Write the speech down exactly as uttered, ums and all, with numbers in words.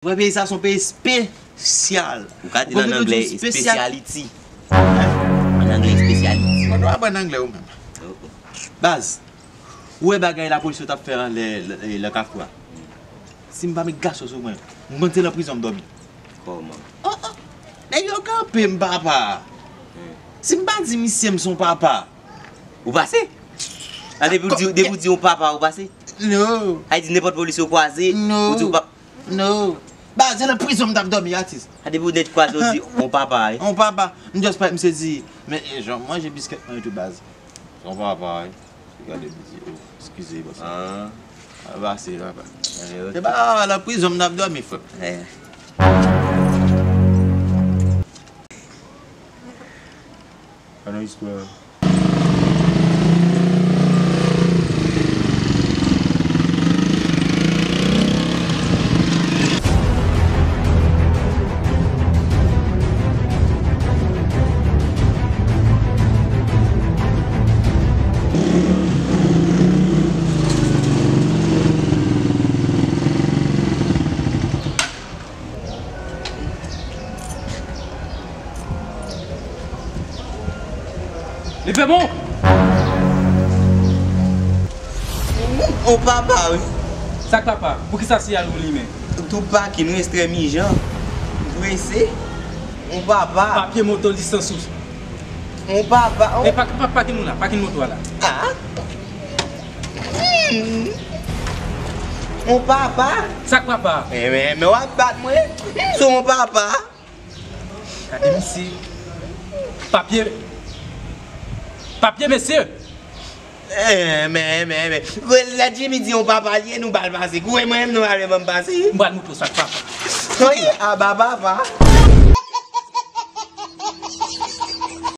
Ou wè peyi sa se yon peyi espesyal. Ou ka di l an anglè, speciality. An anglè, speciality. Mwen dwe aprann anglè ou menm. Baz, ou wè bagay lapolis yo t ap fè a lè, lè, lè kafou a? Si m pa met gason sou mwen, m panse nan prizon m dòmi. Kòman? Oh, oh. Nèg yo kanpe m papa. Si m pa di misye m se yon papa. Ou pase? A, depi w di, depi w di yon papa, ou pase? No. A, di nenpòt polis ou kwaze, ou di yon papa. No. Baz, se nan prizon m t ap dòmi, atis. A, depi w nèt kwaze, ou di yon papa, wi. Yon papa. M just pa, m sezi. Men, eh, jan manje biskèt mwen tou, baz. Yon papa, wi. Gade piti, oh, eskize, baz. Ah. A, pase, papa. Se pa nan prizon m t ap dòmi, frè. Pa nan istwa. Leve men w! O papa, wi. Sa k papa? Poukisa siyal ou limen? Tou pakin, wi, estrè mijan. Prese. O papa. Papye moto lisans ou. O papa. E pa, pa, pakin ou la, pakin moto a la. Ah. Hmm. On papa. Sa k papa? Eh, men, men w ap bat mwen. M se on papa. Gade misye. Papye. Papye, mesye. Eh, men, men, men. Lè Jimmy di on papa li ye, nou ba l pase. Kouri mwen menm, nou ba l pase. M pral montre w sa k papa. Wi, a ba papa.